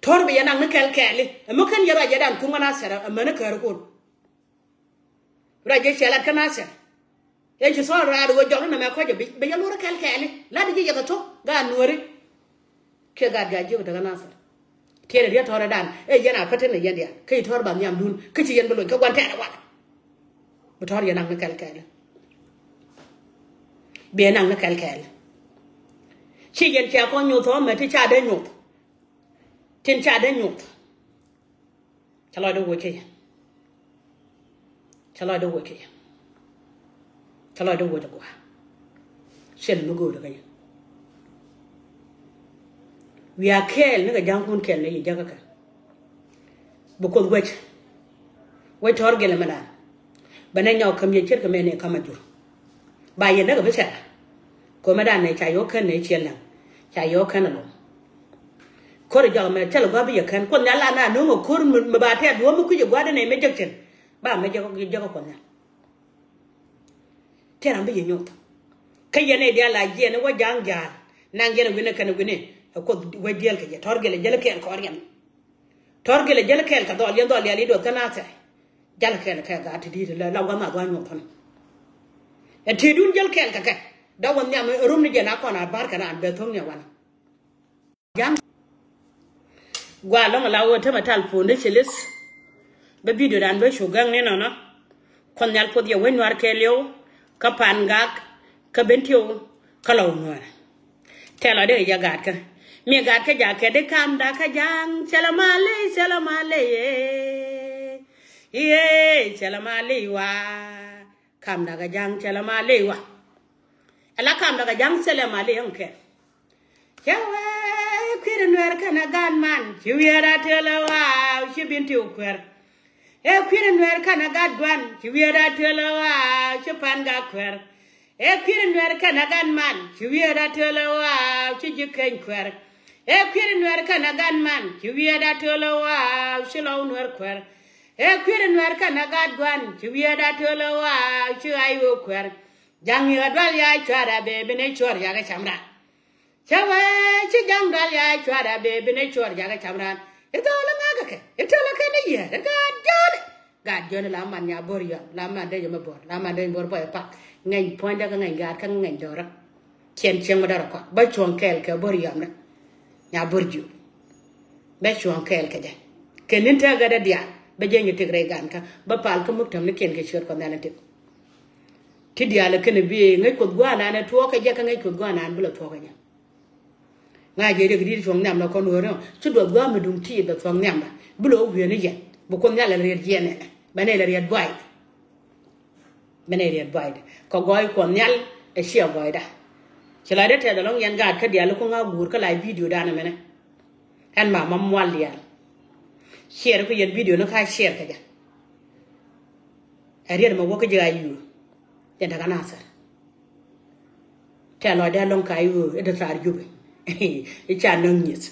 Tɔ̱r bi yɛ naŋ ni kɛl kɛɛli ɛmɛ kɛn yɛ ruac yɛ dan kum ŋä Nathɛr ɛmɛ ni kɛɛri kun. Ruac yɛ cɛ lat kä Nathɛr. Ɛ ci thɔɔr raar ɣöö jɔk ni nɛmɛ kɔc ɛ bi yɛ luɔr kɛl kɛɛli lat ji̱ yɛ kɛ thok gaat Nuääri. Kiɛ gaat gaat jiök te kä Nathɛr. Tiɛɛl ɛ riet tɔ̱rɛ dan ɛ yɛn a pätän ɛ yɛn diaal kä ci tɔ̱r ba nhiamdun kä ci yɛn bi loc kä gua̱n tɛɛr ɛ wal. Bi tɔ̱r yɛ naŋ ni kɛl kɛɛli. Bi yɛ naŋ ni kɛl kɛɛli. Ci yɛn cia kɔn nyoth ɔ mɛ ti ca dee nyoth. Tin ca dee nyoth. Cä lɔcdä woc kä yɛ. Cä lɔcdä woc kä yɛ. Cä lɔcdä woc a gua̱a̱. Cɛl mi go̱o̱rä kä yɛ. Wiaa kɛɛl ni kɛ ja̱ŋkun kɛɛl ni yɛ jäkä kɛ. Bi Kuoth wec. Wec tɔ̱r gɛlɛ mɛ da̱a̱n. Bɛ nɛ nyɔk käm yɛ ce̱tkɛ mɛ ni ka̱m a jur. Ba yɛn däkɛ bi cɛl. Ko̱mɛ dan nɛ ca yɔk kän nɛ ciɛl naŋ ca yɔk kän alɔŋ. Ko̱r jɔk mɛ thil gua̱a̱ bi yɛ kän Kuoth Nhial la na no̱o̱ŋ a ko̱r mi ba tɛt duɔ̱ɔ̱p mi kui̱c ɛ gua̱a̱dɛ nɛ mɛ jek cin. Ba mɛ jek jek Kuoth Nhial. Tɛt ram bi yɛ nyoth. Kä yɛn ɛ diaal la jiɛn wä ja̱a̱ŋ ja̱a̱l naŋ yɛn ɛ wi̱nɛ kɛn ɛ wi̱nɛ ɛ Kuoth wä jiɛl kɛ yɛ tɔ̱r gɛl ɛ jäl kɛɛl kɔɔr yɛn. Tɔ̱r gilɛ jäl kɛɛl kɛ dhɔl yɛn dhɔl yɛl i̱ duɔth kä Nathɛr. Jäl kɛɛl kɛ gaat ti di̱i̱t la la gua̱n ma gua̱n nyuɔ̱th kɔn. Ɛ ti̱i̱dun jäl kɛɛl kɛ kɛ dɔ̱k wä nhiam rum ni jɛn a kɔn a ba̱r kɛ raan bɛ tho̱ŋ ni a wanɛ. Ja̱ŋ. Gua lɔ̱ŋ la wä temɛ tal puundä ci lith. Bä bidio dan bä cu gäŋ ni nɔnɔ. Kuɔth Nhial Kuoth yɛ wec Nuäär kɛɛliw kä Pan Gak kä Bentiu kä Lɔw Nuäär. Tɛl ɔ dee kɛ jɛ gaatkä mi gaatkä jakä di kamda kä ja̱a̱ŋ cɛlɛ ma ley cɛlɛ ma ley ee. Ee cɛlɛ ma ley wa. Kamda kä ja̱a̱ŋ cɛlɛ ma ley wa. Ala kamda kä ja̱a̱ŋ cɛlɛ ma ley ɛŋ kɛ. Cɛ wee kui̱r Nuɛr kɛnɛ gan man ci wi̱i̱ ra tëlɛ waaw ci Bentiu kuɛr. Ɛ kui̱r Nuɛr kɛnɛ gat gua̱n ci wi̱i̱ ra tëlɛ waaw ci Pan Gak kuɛr. Ɛ kui̱r Nuɛr kɛnɛ gat man ci wi̱i̱ ra tëlɛ waaw ci Ji̱ Keny kuɛr. Ɛ kui̱r Nuɛr kɛnɛ gat man ci wi̱i̱ ra tëlɛ waaw ci Lɔw Nuɛr kuɛr. Ɛ kui̱r Nuɛr kɛnɛ gat gua̱n ci wi̱i̱ ra tëlɛ waaw ci Ɣay Ɣöö kuɛr. Ja̱ŋ i̱ ɣä dual ya cua̱r a bee bi ni cuɔr yakä cam ran. Cä wee ci ja̱ŋ dual ya cua̱r a bee bi ni cuɔr jakä cam ran. I̱ thɔɔl i̱ ŋa̱kä kɛ i̱ thɔɔl i̱ kɛn i̱ yiɛɛr i̱ gaat jiɔ̱ɔ̱ni. Gaat jiɔ̱ɔ̱ni la man nya bo̱r yɔam la man dee jɛ mi bo̱r la man dee jɛ mi bo̱r bɔy pak. Ŋɛny puɔ̱nydä kä ŋɛny gaat kä ŋɛny do̱rä. Ciɛn cieŋ mi dɔrɔ kɔak bä cuɔ̱ŋ kɛɛl kɛ bo̱r yɔamdä. Nya bo̱r jiök. Bä cuɔ̱ŋ kɛɛl kɛ jɛ kɛ ni̱n tɛ̈kädä diaal bä jɛ nyi tëk rɛy gaatkä bä pal kä muk täm ni kiɛn kɛ ciöt kɔ nhial in tëk. Ti diaal kɛn bi ŋäc Kuoth gua̱a̱r naan ɛ tuɔɔk kɛ jɛ kä ŋäc Kuoth gua̱a̱r naan bi lɛ thuɔɔk kɛ jɛ. Ŋa̱c jɛ riɛk di̱t cuɔ̱ŋ nhiam la kɔn ɣöö rɛ ci duɔth gua̱a̱r mi duŋ ti bɛ thuɔ̱ŋ nhiam la bi lɛ wä wi̱i̱ni yɛn bi Kuoth nhial la riɛt yɛn ɛ bɛ nɛy la riɛt buay. Bɛ nɛy riɛt buay dɛ kɛ gɔɔy Kuɔth nhial ɛ ciɛ gɔɔyda. Ci la dee tɛth ɛlɔ̱ŋ yɛn gaat kä diaal ku ŋa̱ guur kä la bidio dan ɛmɛnɛ. Ɛn ma ma mual diaal. Ciɛɛr ku yɛn bidio ni ka ciɛɛr kɛ jɛ. Ɛ riɛt mɛ wä kä ji̱ a yuur. Yɛn dakä Nathɛr. Tɛ̈ lɔcdɛ ɛlɔ̱ŋ ka i̱ ɣöö i̱ dee thaar Jubɛ. I̱ ca näk nyieth.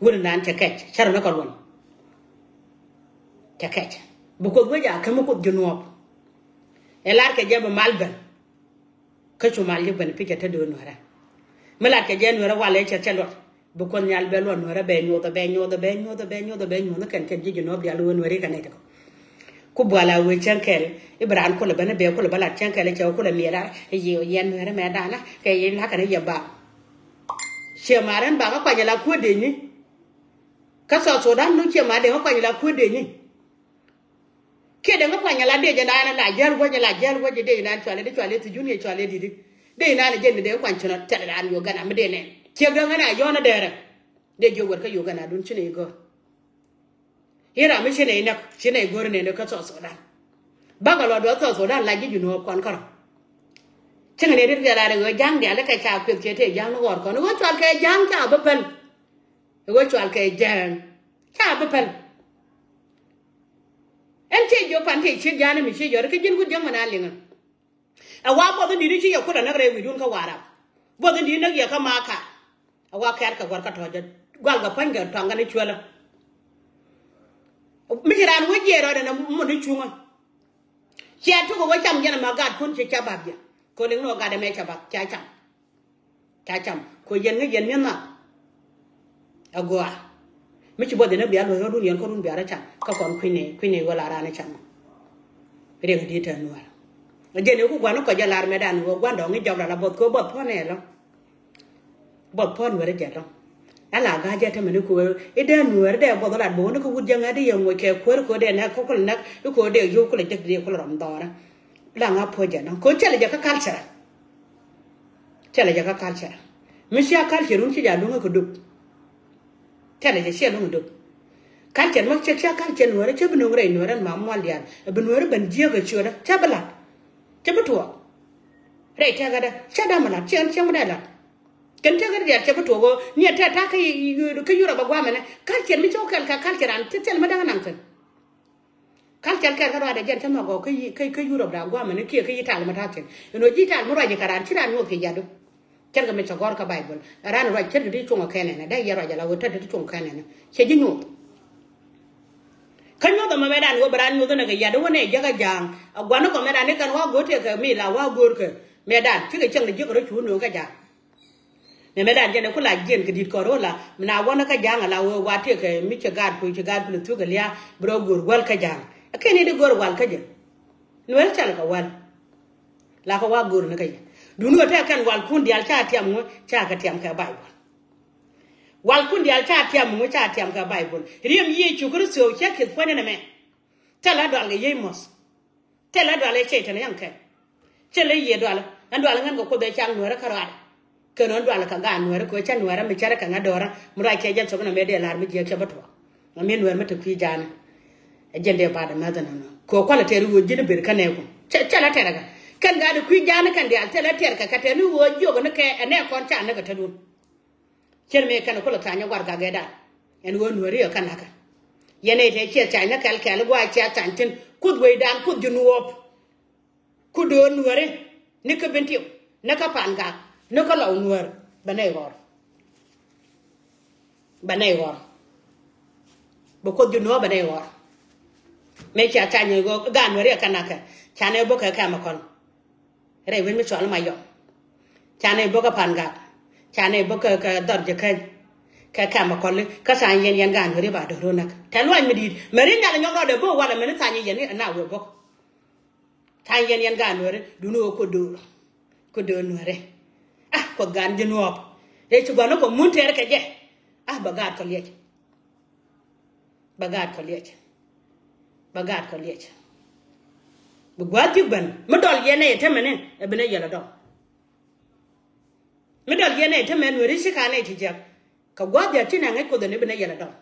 Wun naan cɛ kɛc cä rɔ ni kɛ luɔn. Cɛ kɛc bi Kuoth wec a kämi Kuoth ji̱ nuɔɔp. Ɛ lar kɛ jɛ bi mal ben. Kä cu mal ji̱ ben pi̱cɛ te do̱o̱n Nuɛrä. Mi lat kɛ jɛ Nuɛrä walɛ cɛ cɛ luɔt. Bi Kuoth nhial bɛ luɔt Nuɛrä bɛ nyuɔth bɛ nyuɔth bɛ nyuɔth bɛ nyuɔth bɛ nyuɔth kɛn kɛn ji̱ ji̱ nɔɔk diaal wee Nuɛri kɛ nɛy tɛkɔ. Ku bual a wee cäŋ kɛɛl i̱ bi raan kulɛ ben i̱ bɛ kulɛ bä lat cäŋ kɛɛl i̱ cɛ wee kulɛ miɛt ar i̱ yiëë yɛn Nuɛri mɛ daanä kɛ yiëë la̱kɛ ni yɛ bak. Ciɛ ma̱a̱ rɛn bak kä kuany ala kuäär dëëcni. Kä South Sudan nu ciɛ ma̱a̱ dee kä kuany ala kuäär dëëcni. Kiɛ dee kä kuany ala dëëc ala ɛn ala jäl wäc ala jäl wäc dee inan cuali di cuali thi junior cuali di di. Dee inan jɛn mi dee kä kuany cunɔ tɛl ala ɛn Uganda mi dee nɛn. Ciek däŋ ɛn a yɔn a dɛrɛ. Dee jiök wɛr kä Uganda dun ci nɛ i̱ gör. I̱ ram mi ci nɛ inɛk ci nɛ i̱ gör nɛ ni kä South Sudan. Bakɛ lɔ duɔth South Sudan lac ji̱ Junub kɔn kärɔ. Cieŋ ni rit kɛ lar i̱ ɣöö ja̱ŋ diaal i̱ kɛ ca kueth ciɛ tëë ja̱ŋ ni ɣɔr kɔn i̱ ɣöö cual kɛ ja̱ŋ ca bi päl. I̱ ɣöö cual kɛ ja̱ŋ ca bi päl. Ɛn ciɛ jiök pan tëë ciek ja̱a̱n mi ciɛ jɔt i̱ kä ji̱n wut jiäŋ mɛ na liŋä. Ɛ wa buɔth in di̱t i̱ ci yɛ kulɛ näk rɛy wi̱i̱dun kä Warap. Buɔth in di̱t näk yɛ kä Makar. Ɛ wa kɛ̈r kɛ gua̱r kä tɔ̱ɔ̱cä gual kɛ pua̱nykɛ tɔ̱a̱ŋkɛ ni cuäälä. Mi ci raan wä jiɛɛr rɔɔdɛ ni mun ni cuŋä. Cia tuk ɛ wä cam jɛn ɛmɛ gatdun ci ca bap jɛ. Kɛ liŋ ni ɣöö gat ɛmɛ ca bap ca cam. Ca cam kɛ yɛn ŋäc yɛn mi̱eth nhal. Agɔaa mi ci buɔth yɛn ɛ bia luɔ̱c rɔ̱dun yɛn kärun bia rɔ cam kä kɔn kui̱ni kui̱ni ɣöö la raan ɛ cam. Riɛk di̱t tɛn nuäär. Jɛn iku gua̱n kɔc jɛ lar mɛtdan ɣöö gua̱n dɔ̱ŋ i̱ jɔk ral a buɔth kɛ buɔth puɔ̱n ɛ lɔ. Buɔth puɔ̱n nuäär jɛ lɔ. Ala ga̱a̱c jɛ tämɛ ni ko̱o̱r i̱ dee nuäär dee buɔth lat bo̱o̱n i̱ kä wut jɛ ŋa̱t i̱ yɛ ŋuɔc kɛ kuäär ko̱o̱r dee nɛk kä kulɛ nɛk i̱ ko̱o̱r dee yio̱w kulɛ jek dee kulɛ rɔm dhɔɔrä. La ŋa̱ puɔ̱c jɛ lɔ ko̱o̱r cɛl jɛ kä culture. Thilɛ jɛ kä culture mi cia culture wun ci ja luŋä kɛ dop. Thilɛ jɛ cia luŋä dop. Culture ma cɛ cia culture nuäärä cɛ bi no̱o̱ŋ rɛy nuäärä ma mual diaal ɛ bi nuäärä ben jiääk ɛ ciötdä cɛ bi lat. Cɛ bi tuɔɔk rɛy tɛkädä cɛ dam ɛ lat cɛ ɛn cieŋ mi dee lat. Kɛn tɛkädä diaal cɛ bi tuɔɔk ɣöö ni ɛ tɛt ta̱a̱ kä Yurop ɛ gua̱a̱mɛnɛ culture mi cä wä kɛl kɛ culture an ti thil mi däŋ naŋ thi̱n. Culture kɛɛr kä ruaadɛ jɛn cä nhɔk ɔ kä Yurop da guamɛ ni kiɛ kä Italy mi ta̱thi̱n. Ɛn ɣöö ji̱ Italy mi ruac kɛ raan ci raan nyuɔth kɛ yadu. Cärkɛ mi cɛ gɔ̱r kä Baibol raan ruac cärkɛ ti cuŋ ɔ kɛnɛnɛ dee yɛ ruac ala ɣöö tä ti cuŋ kɛnɛnɛ cɛ ji̱ nyuɔth. Kä nyuɔth ɛmɛ mɛ dan ɣöö bɛ raan nyuɔth ɛnɛ kɛ yadu wä nɛ jäkä ja̱a̱ŋ. Ɛ gua̱n ni kɔ mɛ dan ni kɛn wa go̱o̱r tëëkɛ mi la wa go̱o̱rkɛ mɛ dan cikɛ cäŋ ni jiäk rɔ cu wä nööŋ kä ja̱a̱ŋ. Nɛ mɛ dan jɛn ɛ ku la jiɛn kɛ di̱t kɔn ro̱o̱ la mi na wänä kä ja̱a̱ŋ ala wee wa tëëkɛ mi cɛ gaat kuc cɛ gaat kulɛ thuk ɛ lia̱a̱ bi rɔ go̱o̱r wäl kä ja̱a̱ŋ. Ɛ kɛn i̱ di go̱o̱r wäl kä jɛ. Nueer cɛl kɛ wäl. La kɛ wa go̱o̱r ni kä jɛ. Duundɛ tɛk kɛn walkun diaal ca tiam ŋu ca kɛ tiam kɛ Baibol. Walkun diaal ca tiam ŋu ca tiam kɛ Baibol. Riɛm Yecu Kritho cɛ ki̱th puɔ̱nyɛ nɛmɛ. Thilɛ dual kɛ yiey muɔ̱th. Thilɛ dual ɛ cɛy tɛn yaŋ kɛn. Thilɛ yiëë dual ɛn dual ŋän kɛ Kuoth ɛ cak nuäärä kä ruaadɛ. Kɛn ɣän dual kɛ gaat nuäärä kɛ ɣöö cä nuäärä mi cärä kɛ ŋa̱t dɔ̱rä mi ruac kɛ jɛn thok nɔmɛ dee la̱r mi jiääk cɛ bä tuɔɔk. Ɛ mi nuäär mi te kui̱ ja̱a̱nä. Ɛ jɛn dee baat ɛ mäth ɛnɔnɔ kɛ ɣöö kualɛ tɛɛr ɣöö ji̱n ber kä nɛɛku. Cɛ cɛ la tɛɛr kɛ kɛn gaat ɛ kui̱ ja̱a̱nä kɛn diaal thilɛ tɛɛr kɛ kɛ tɛɛr ni ɣöö jiök ni kɛ ɛ nɛɛkɔn ca näk ɛ tätdun. Cien mëë kɛn kulɛ tha̱a̱ny ɛ warɛgak ɛ da̱a̱n ɛn ɣöö nuääri ɛ kɛ na̱kä. Yɛn ɛ tëë ciɛ tha̱a̱ny ni kɛl kɛl gua̱a̱ ciɛ tha̱a̱ny thi̱n kuoth wecdan kuoth ji̱ nuɔɔp. Ku döör nuääri ni kä Bentiu ni kä Pangak ni kä Lɔw nuäär bɛ nɛy ɣɔr. Bɛ nɛy ɣɔr. Bɛ kuoth ji̱ nuɔɔp bɛ nɛy ɣɔr. Mëë cia tha̱a̱ny ɛ ɣöö gaat nuääri ɛ kɛ na̱kä ca nɛy bä kɛ kɛmɛ kɔn. Rɛy wec mi cɔal ma yɔm. Ca nɛy bä kä Pangak. Ca nɛy bä kä dhɔr ji̱ käny. Kɛ kɛmɛ kɔli kä tha̱a̱ny yɛn yɛn gaat nuääri ba do̱r ɣöö näk tɛ luac mi di̱i̱t mɛ ri nhial nyɔk rɔɔdɛ bä walɛ mɛ ni tha̱a̱ny yɛn ni ɛn a wëë bä. Tha̱a̱ny yɛn yɛn gaat nuääri duundɛ ɣöö kuoth do̱r. Kuoth do̱r nuääri. Ah kuoth gaat ji̱ nuɔɔp. Ëë ci gua̱n ni kɔ mun tɛɛr kɛ jɛ. Ah bɛ gaat kɔ liɛc. Bɛ gaat kɔ liɛc. Bɛ gaat kɔ liɛc. Bi gua̱a̱th ji̱ ben mi dɔl yɛn nɛy ɛ tämɛ ni ɛ bi nɛy yɛl ɛ dɔm. Mi dɔl yɛn nɛy tämɛ nuääri ci ka nɛy ti jiäk. Kɛ gua̱a̱th diaal ti nɛ ŋäc kuoth ɛn i̱ bi nɛ yɛl ɛ dɔm.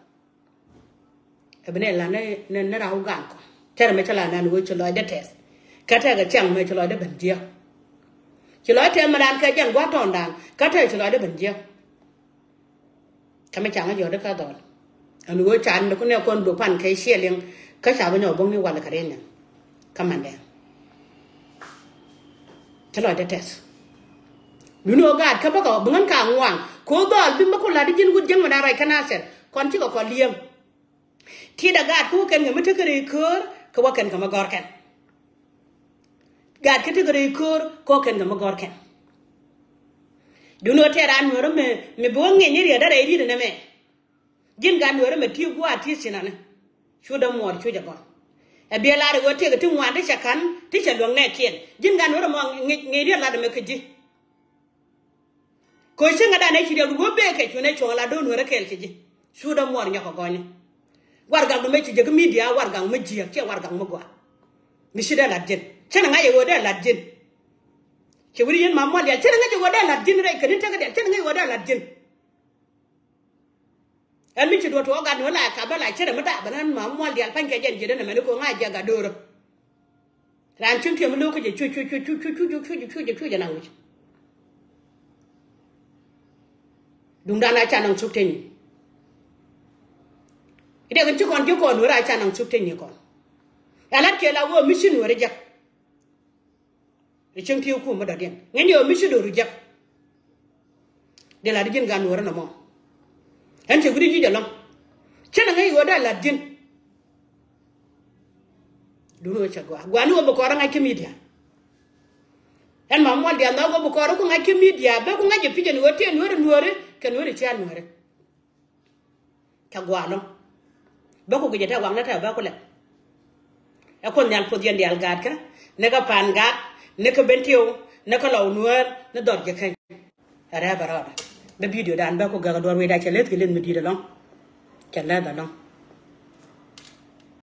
Ɛ bi nɛ la ni ni raw gan kɔ tɛrɛ mɛ cä la nan wee ci lɔcdɛ tɛth. Kä tɛkɛ ciaŋ mɛ ci lɔcdɛ ben jiäk. Ci lɔcdɛ tɛth mɛ dan kɛ jɛn gua̱a̱th tɔ̱ɔ̱ŋdan kä tɛkɛ ci lɔcdɛ ben jiäk. Kä mɛ caŋ jɔ̱ɔ̱t kä dhɔl ɛn wee ca ni ku nɛ kɔn bök pan kɛ ciɛ liŋ. Kä ca bi nyɔk bo̱ŋ ni wal kɛ riɛn nɛn. Kä mandɛ Cä lɔcdä tɛth. Duni ɣöö gaat kä bäkɛ bi ŋän ka ŋuaŋ kɛ ɣöö dhɔl bi mi ku la̱t ji̱n wut jiäŋ mi da̱ŋ ruac kä Nathɛr kɔn cikɛ kɔn li̱em. Ti̱i̱t ɛ gaat kä wä kɛn kɛ mi tekɛ rɛy köör kɛ wä kɛn kɛ mi gɔ̱r kɛn. Gaat kä tekɛ rɛy köör kɛ wä kɛn kɛ mi gɔ̱r kɛn. Duni ɣöö tɛɛr an nuäärä mi mi bi wä ŋi̱eec ni riɛtdä rɛy ri̱t ɛnɛ mɛ. Ji̱n gat nuäärä mɛ ti̱i̱ gua̱a̱ ti̱i̱ cinani. Cu dämuɔɔr cu jɛ gɔ̱r. Ɛ biɛ lar i̱ ɣöö tëëkɛ ti ŋuan ti cɛ ka̱n ti cɛ luäŋ nɛɛkiɛn. Ji̱n gat nuäärä mɔ ŋi̱i̱c ŋi̱i̱c riet lat ɛmɛ kä ji̱. Köö cäŋɛ dan ɛ ci riɛk wä bëë kɛ cu nɛ cuɔ̱ŋ ɛ la do̱r nuäärä kɛɛl kɛ ji̱. Cu dämuɔɔr nyɔk kɛ gɔ̱nyni. Warɛgakdu mɛ ci jɛ kä midia warɛgak mi jiääk ciɛ warɛgak mi gɔaa. Mi ci dee lat ji̱n cä ni ŋa̱c ɛ ɣöö dee lat ji̱n. Cɛ wi̱r yɛn ma mual diaal cä ni ŋäc ɛ ɣöö dee lat ji̱n rɛy kɛ ni tekɛ diaal cä ni ŋäc ɛ ɣöö dee lat ji̱n. Ɛn mi ci duɔt tuɔɔk gat ni wä la kap bä la cärɛ mi daap bä nän ma muɔl diaal pa̱ny kɛ jɛn ji̱ dee nɛ mɛn i̱ ko̱ ŋa̱c jiak gat do̱rä. Raan cieŋ tiɛm mi lo̱k kä jɛ cuc cuc cuc cuc cuc cuc cuc cuc cuc jɛ naŋ wi̱c. Duŋdan a ca naŋ thuk te nyin. Idɛ kɛn ci kɔn ji̱ kɔn nuɔ̱ɔ̱r a ca naŋ thuk te nyin kɔn. Ɛ lat kiɛ la wee mi ci nuɔ̱ɔ̱r jiak. Ɛ cieŋ ti kum mi dɔ̱diɛn ŋäcni ɣöö mi ci do̱r ru jiäk. Dee lat ji̱n gan nuɔ̱ɔ̱rä nɔmɔ. Ɛn cɛ wi̱cdɛ ji̱ jɛ lɔ̱ŋ. Cä nɛ ŋäc ɣöö dee lat ji̱n. Duŋni ɣöö cɛ gɔaa gua̱a̱ni ɣöö bi kɔɔrä ŋa̱c kä midia. Ɛn ma muɔl diaal nhɔk ɣöö bi kɔɔrä ku ŋa̱c kä midia bɛ ku ŋa̱c jɛ pi̱c ɛn ɣöö tëë nueeri nueeri kɛ nueeri cia nueeri. Cɛ gua̱a̱ lɔ̱ŋ. Bä ku gicɛ tɛ waŋnä tɛ bä ku lɛp. Ɛ Kuoth Nhial puɔth yɛn diaal gaatkä ni kä pa̱a̱n gaak ni kä ben tiw ni kä lɔw nuäär ni dhɔr jɛ käny. Ɛ rɛɛ bɛ rɔɔdɛ bä video dan bä ku gäk ɛ duɔ̱r wecda cɛ leth kɛ leth mi di̱i̱t ɛlɔ̱ŋ. Cɛ leth ɛlɔ̱ŋ.